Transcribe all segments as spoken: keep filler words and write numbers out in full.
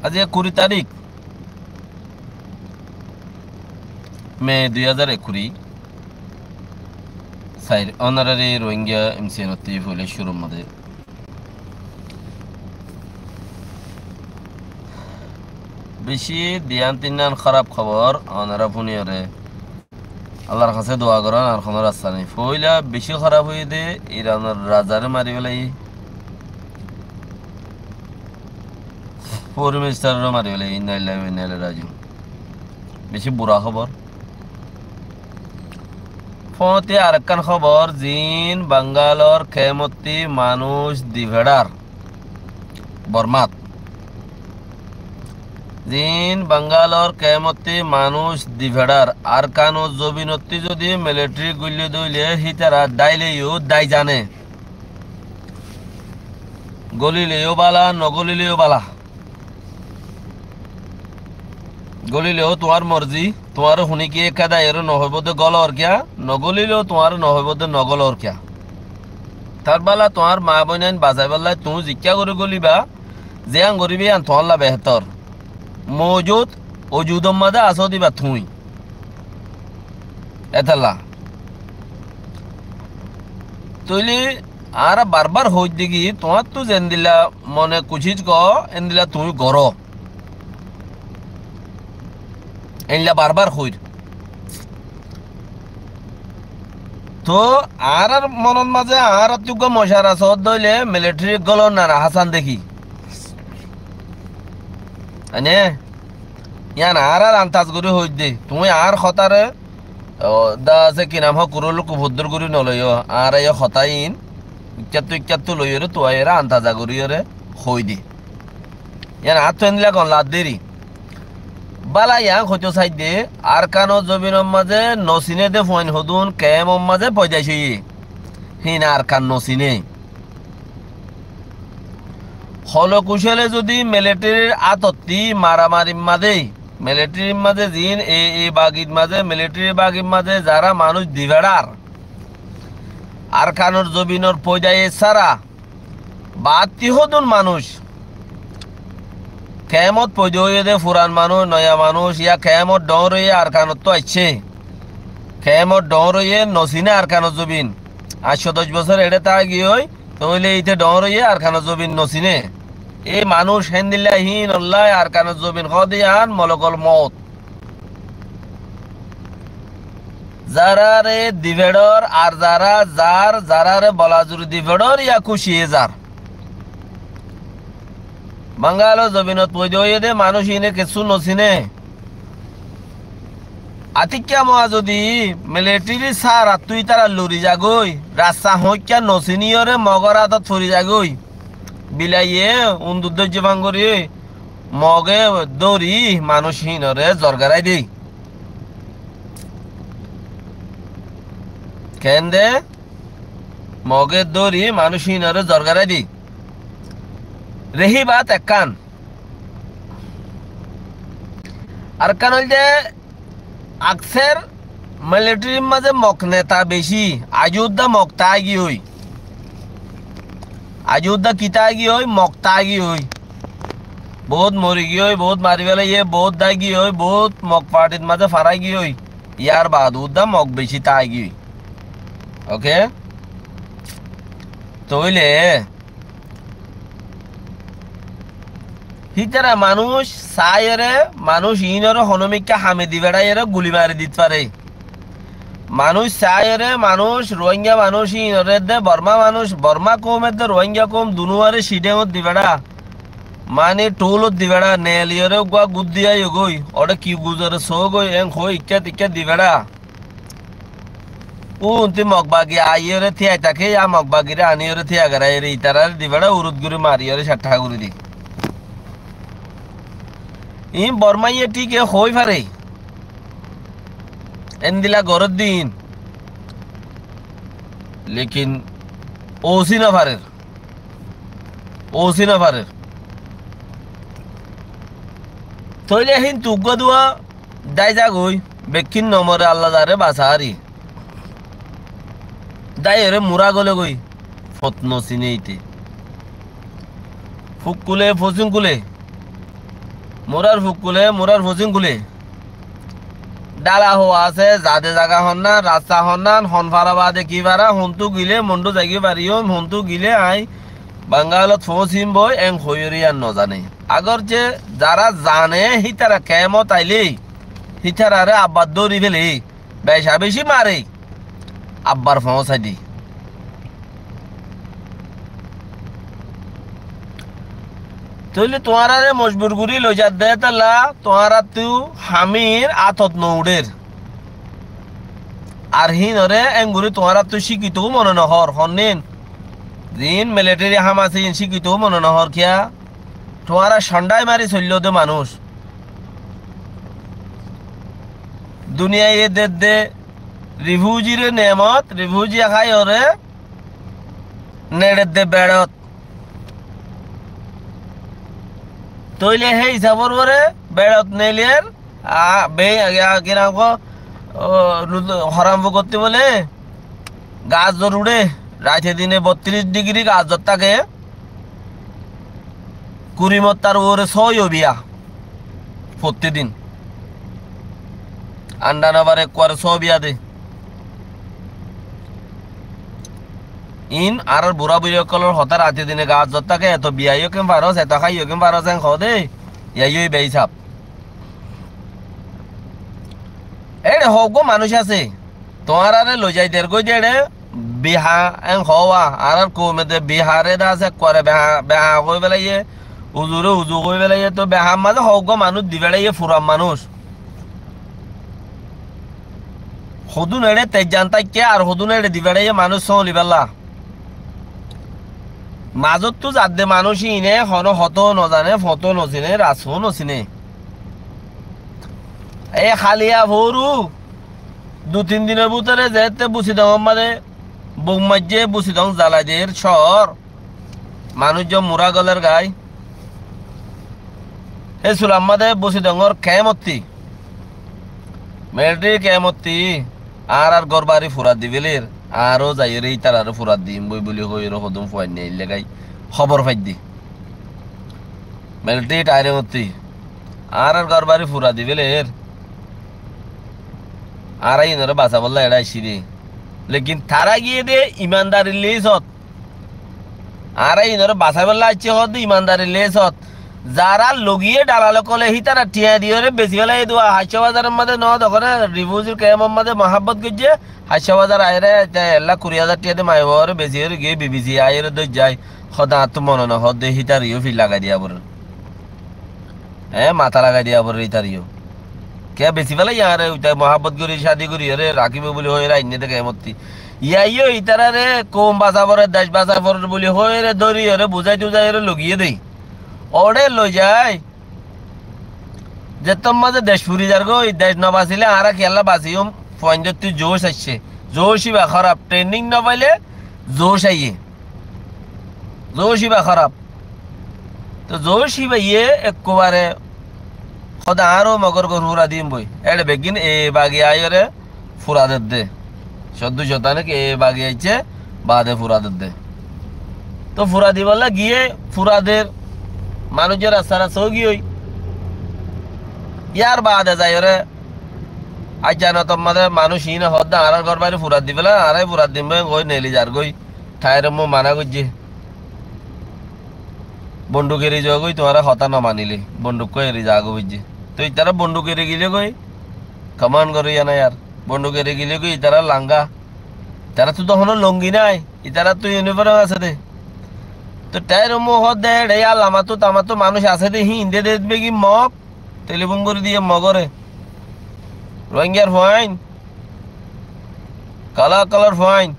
Aijja kuri tarík, Me dui házar ekkuri sair, ónorare Rohingya M C N ottú foila cúrur mazé beci diyan tinnan hóraf hóbor ónora fúniyóre Allar hañsé dua gorón, ar honó rasta nái. Foila beci hóraf óiye dé, Iranor razare mari félaiye, foreign ministaroré mari félaiye, inna lillahi wa inna ilaihi rajiun. Beci bura hóbor. Fóñti arekkán hóbor, ziín Bangalor kempottí manúic di feçar Bormát. Ziín Bangalor kempottí manúic di feçar, Arkanor zobinottí zodi militeri gúille dóile hítara dáile yó dái zane. Gólile yó bála, nogólile yó bála. Gólile yó tuáñr morzi, tuáñre huníkiye ekká dáiyore nohoibó dé gólor kiyá, nogólile yó tuáñre nohoibó dé nogólor kiyá. Tar bála tuáñr maa boinain basaibálla tuñí zikká gorí gólibá, ziyán goríba yían tuáñlla behétor. Moujud, ojudor mazé asó diba tuñí. Étalla. Tóile añára barbár hoóidde ki, tuáñttú zendila mone kucíc goó, endila tuñí goró. Endila barbár hoóir. Toóu añárár monot mazé añárattú uggúa mocara soódde óile militeri gólor nana hásán dé ki? Aine? Yían añárár antas gorí hoóidde. Tuñí añár hotáre, o, dá asé ki nam hoó, kurúlu kufuddúr gorí noloiyó. Añára yó hotá iín ikkáttú ikkáttú loiyóre tuaiyóre antaza goríyore hoóide. Yían añáttu endila gon laddéri. Bála yián hoitóu saidde, Arkanor zobinor mazé nosiné dé fuain hodún kemor mazé foidaic óiye. Híin Arkan nosiné. Holokucóle zodi militerir átottí maramarir mazé, militerir mazé ziín e, e bagir mazé, militerir bagir mazé zará manúic di feçar, Arkanor zobinor foidaic sára, batti hodún manúic kemot foida óiye dé, furan manúic, noya manúic, yá kemot dhoóñr óiye Arkanottú aiccé. Kemot dhoóñr óiye nosiné Arkanor zobin. Añcco doc bosór eçé táa giyói, tóile íte dhoóñr óiye Arkanor zobin nosiné. Ei manúic héndilla híinollá Arkanor zobin hoóde yían molokol mout. Zaráre di feçór ar zará zar, zaráre bolazuri di feçór yá kúciye zar. Bangalor zobinot foida óiye dé manúic híine kessú nosiné. Atikká moa zodi militeri sárattú ítara lori zagói, rasta hoóikka nosiníyore Mogor átot fori zagói, bilaiye undur dóijje fán gorí, Moge dóri manúic híinoré zorgarái dé. Keén de? Moge dóri manúic híinoré zorgarái dé. Rehí baát ekkán. Arekkán óilde, akser militerir mazé Mog neta beci, aijjó uddá Mog táigiyoi. Aijjó uddá ki táigiyoi? Mog táigiyoi. Boóut morigiyoi, boóut marifélaiyé, boóut dáigiyoi, boóut Mog fathir mazé faráigiyoi. Yárbaade uddá Mog beci táigiyoi. Oke? Tóile hítara manúic saáiyore, manúic iínoré honómikká hame di feçáiyore guli mari dit fare. Manúic saáiyore, manúic, Ruáinga manúic iínoré de, Bormá manúic, Bormá koum edde, Ruáinga koum dunúare cidhéngot di feçá. Mani thuúlot di feçá, neeliyore uggúa gúddi aiyogói, oçé ki guzore soógoi, eén hoói ikká tikká di feçá. Úunti Mog bagi aiyóre tíai táke, yá Mog bagiré aníyóre tíai goráiyore, itaráre di feçá urut gorí mariyóre caththá gorí di. Iín Bormáiye thíke hoói fare. Endila gorédde iín. Lekin óusi nofarer. Óusi nofarer. Tóile híntu uggúa duwa dái zagói, bekkín nomore Alla zaré basaári. Dáiyore murá gólegoi, fot nosiné íte. Fukkule, fosínkule, Murar fuk kule, murar fosín kule. Dhála hoó asé, zade zaga honnán, rasta honnán, hon fara bade ki fara, hontú gile, mondu zagi fariyum, hontú gile añí Bangalot foóñsim boi, en hoiyóre yían nozane. Agorce zara zane, hítara kemot aile, hítarare abbar dóri fele, beca beci mare, abbar foóñsai de. Tóile tuáñrare mojbur gorí loizar de tálla, tuáñrattu hamir átot nouçér. Ar híinore engori tuáñrattu cíkito mone nohór, honnín? Ziín militeri ham asé, iín cíkito mone nohór kiyá? Tuáñra cóndhai mari soilló de manúic. Duniyaiye dedde rifújire neemot, rifújiye háiyoré neçedde beçot. Tóile hé isafor uore beçot neiler, a, be, a, kiram ko, o, horam fogottí bóle, gaas zor uçé, raite dine bottiríc digiri gaas zor táke, kuri mottar uore sóiyo biya, fottí din. Andha no fare, ekkuare sóiyo biya de. Iín añárar bura buri ókkolor hotá, raite dine gaas zor táke, eto biyaiyo ken faros, eto háiyo ken faros, en hoó de, yaiyo beisaf. Éçe hoggúa manúic asé, tuáñrare loizai der goi de éçe biha en hoówa, añárar koume de bihare de asé, ekkuare beha, beha hoi félaiye, uzure uzu hoi félaiye, to behar mazé hoggúa manúic di feçaiye, furan manúic. Hodún éçe teijjan táikke ar hodún éçe di feçaiye manúic sóolibálla. Mazóttu zadde manúic iíne honó hotó nozane, fotóu nosine, rastóu nosine. E háliya fóoru du tin dinor bútore zeétte Busidongor mazé boum maijjé, Busidong zalai der cóor, manúic zo mura golér gái. Hé sulamma de Busidongor keémottí, militeri keémottí, añárar górbari fura di féler, añára zaiyóre ítararé fura diyum boi buli hoiyóre hodún fuain neillé gái hóbor faidde. Militeri tairemottí añárar górbari fura di féler, añára iínoré basabólla eçé aiccí de. Lekin tará giyé de imandarir lisót. Añára iínoré basaibólla aiccé hoódde imandarir lisót. Zará logiye dhalal ókkole hítara thiañ diyóre besi félaiye de, háiccó bazaror mazé noó de, ókkone rifújir keémor mazé muhábbot goijjé, háiccó bazar aiyóre te ek lak kuri házar thiañ de maiyafua óre besiyóre giyé bibisi aiyóre dóijjai. Hóde añáttu mone nohódde hítara yó fir lagai diya forer. Eé, matá lagai diya forer ítareyó. Kiyá besi félaiye añáre, uitai muhábbot gorí, cádi gorí, ére rakíbo buli hoiyóre ainné de keémottí. Iyaiyó ítararé koum basaibóre, dec basaibóre buli hoiyóre dóri, ére buzái-tuzái, ére logiyé dé. Óre loizai. Zettót mazé dec furi zargói, dec nobasile añára kiyólla basiyum, fuaindóttu zouc aiccé. Zouc íba hóraf, threning nofaile zouc aiyé. Zouc íba hóraf. Toi zouc íbaye ekkubare hóde añára Mogor gór fura diyum boi. Éçe beggín e bagi aiyóre fura dedde. Códdo cótanik e bagi aiccé, baade fura dedde. Toi fura dibálla giyé fura der, manúic rasta rasta ói giyói. Yar baade zaiyóre aijja notommade manúic iíne hódde añárar górbari fura dibálla, añárai fura dim boi hoói neeli zargói. Thairommo mana goijjé. Bonduk eri zogói, tuáñra hotá nomanile, bonduk koi eri zagói boijjé. Toi itará bonduk eri gilé goi, kaman gorí yá nái ar. Bonduk eri gilé goi, itará langa. Itaráttu to honó longi nái, itaráttu yuniform asé dé. Toi thairommo hódde, éçe yá lamattú tamattu manúic asé dé, híin dé dé begi Mog, telifón gorí diyé Mogoré. Rohingyar fuain, kala kalar fuain.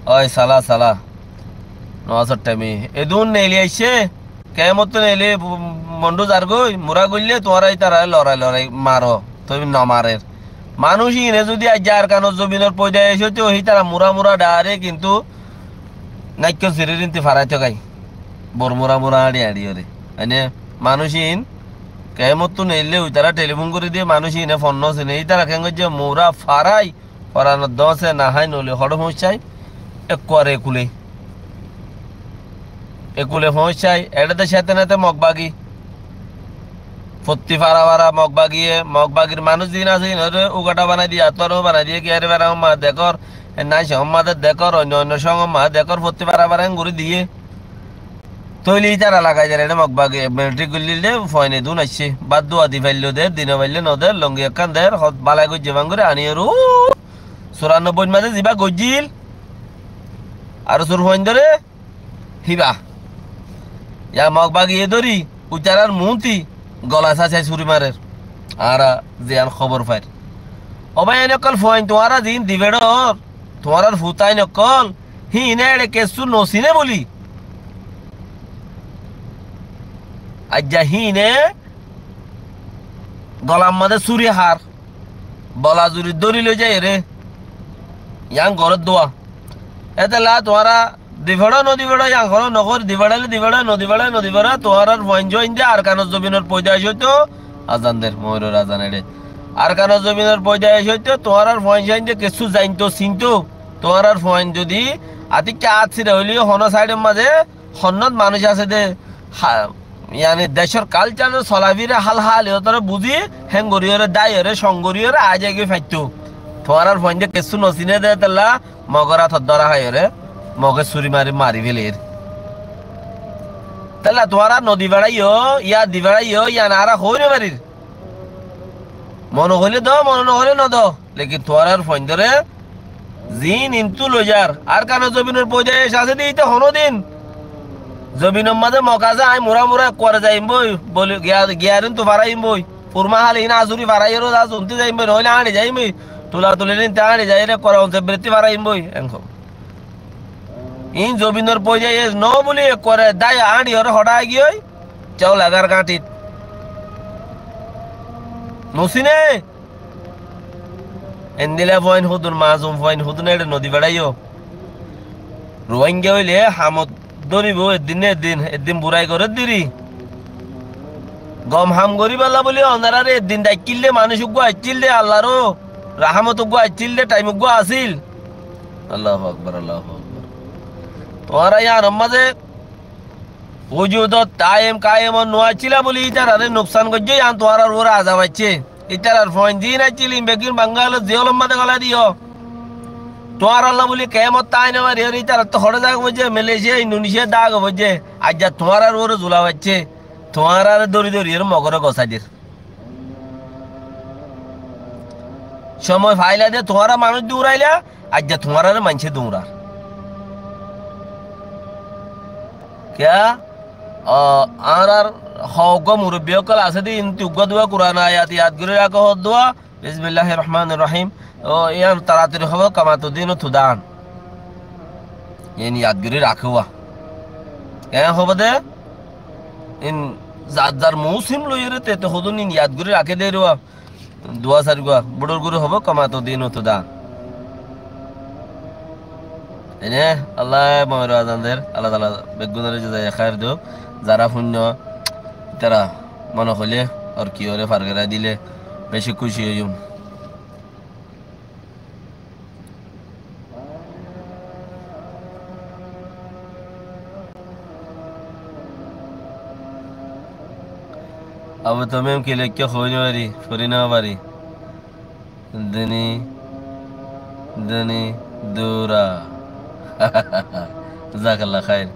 Ói sala, sala. Nomazor thaime. Edún neeli aiccé. Keémottú neeli mondu zargói, mura goillé tuáñra ítararé lorai lorai maro. Toi nomarer. Manúic iíne zudi aijja Arkanor zobinor poida aiccé, toi hítara mura mura dhaare, kintu naikkol siririnti farai tokai. Bor mura mura añçi añçi óre. Mane manúic iín keémottú neillé uitará telifón gorí diyé, manúic iíne fon nosine, ítara keén goijjé mura farai. Foranor dóñse nahái noli hoçé foóñiccái, ekkuare ekule. Ekule foóñiccái, eçé de céte nete Mog bagi. Fottí fara fara Mog bagiye, Mog bagir manúic ziín asé, iínoré ugathá banai diye, attór banai diye, kiyári fara mazé dekór, e nái cóñr mazé dekór, oinno oinno cóñr mazé dekór, fottí fara fara en gorí diye. Tóile ítara lagai der, eçé Mog bagi, militari goillíl de, fuain edún aiccé. Bát dua di failló der, dino failló no der, longi ekkán der, hot bálai goijjé fán gorí, aniyóre, uu, suranobbóit mazé zibá goijjíl, aró sur fuain dóre, híba. Yá Mog bagiye dóri, uitarar muúnti gola sásai suri marer. Añára ziyán hóbor fair. Ó bái, en ókkol fuain tuáñra ziín difeçór, tuáñrar futáin ókkol, híine eçé kessú nosiné bóli. Aijja híine golar mazé suri hár. Bola zuri dóri loi zaiyóre yián gorér dua. Étella tuáñra difeçó no difeçó, yián hono no hoór, difeçáile difeçó, no difeçáile no difeçó, tuáñrar fuain cóain de Arkanor zobinor foidaic óito, azan der, mogorór azan eçé. Arkanor zobinor foidaic óito, tuáñrar fuain cóain de kessú zainto sinto, tuáñrar fuain zodi atikka át sira óileyo hono saidor mazé, honnót manúic asé de, ha, yáni decór kalcár, solafira, hál háliyótore buzí, héng goríyore, dáiyore, cong goríyore, aái zaigói faittó. Tuáñrar fuainde kessú nosiné de, étella Mogor átot dóra háiyore, Moge suri mari, mari féler. Étella tuáñra no difeçáiyo, yá difeçáiyo, yián añára hoói no farir. Mone hoilé do, mone no hoilé no do. Lekin tuáñrar fuaindóre ziín intú loizar, Arkanor zobinor foidaic asé de, íte honódin zobinor mazé Mog asé, aññí mura mura ekkuare zaiyum boi, boli giya, giyarin tu faraiyum boi, furma háli hína asuri faraiyóre za zunti zaiyum boi, noóile áñçi zaiyum boi, tula tuli ninte áñçi zaiyóre ekkuare onse beretti faraiyum boi, en hoó. Iín zobinor foidaic no buli ekkuare dái áñçiyóre hoçá aigiyói, cau lagar gáñçit. Nosiné? Endilla fuain hodún, mazum fuain hodún eçé no difeçáiyo. Ruáinga óile hamot dóribo eddin né eddin, eddin burai gorér diri. Gom ham goríballa buli onoráre eddin daikkíl de, manúic uggúa aiccíl de, Allar rahámot uggúa aiccíl de, thaim uggúa asíl. Allahu Akbar, Allahu Akbar. Tuáñra yiánor mazé wujudot daim kaimot no accíla buli ítarare nuksan goijjé, yián tuáñrar uore azab aiccé. Ítarar fuain ziín accíl, iín beggín Bangalor jeolor mazé golai diyó. Tuáñralla buli kemot tái no fariyóre, ítarattú hoçé zaga foijjé, Malaysia, Indonesia daga foijjé. Aijja tuáñrar uore zula faiccé. Tuáñrare dóri dóriyóre Mogore gosái der. Cómoi faila de tuáñra manúic duñraila, aijja tuáñrare maincé duñrar. Kiyá? O, añárar hoó uggúa murobbi ókkol asé de, iín tu uggúa duwa Kuran ayat yad gorí rakó hoó duwa, Bismillahir Rahmanir Rahim. O, yián toratori hobo, kama tadinu tudan. Iín yad gorí rakó wa. Yián hobo de, iín zar zar mousim loiyóre te te hodún iín yad gorí raké de ruwa. Duwa sair gua, buçur guri hobo, kama tadinu tudan. Ene, Allah moiró azan der, Allah taala beggúnore jazaya khair douk. Zara fuinno, ítara mone hoilé, or ki ore fargerai dile, beci kúci óiyum. Abu Tamim ki leikké hoi no fari, fori no fari. Dini, dini, dura. Jazakallah khair.